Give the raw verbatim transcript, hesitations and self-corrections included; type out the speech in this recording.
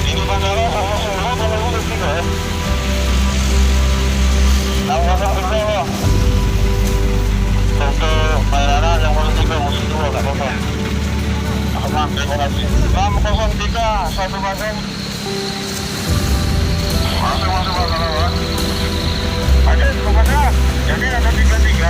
Ini bandara sama semua bandara udah tiga ya. Enam kosong tiga ya. Untuk pelayanan yang baru tiga musim dua tak apa-apa. Aman, terima kasih. Enam kosong tiga satu kosong. Masuk, masuk, masuk, masuk. Ada, masuk. Jadi ada tiga tiga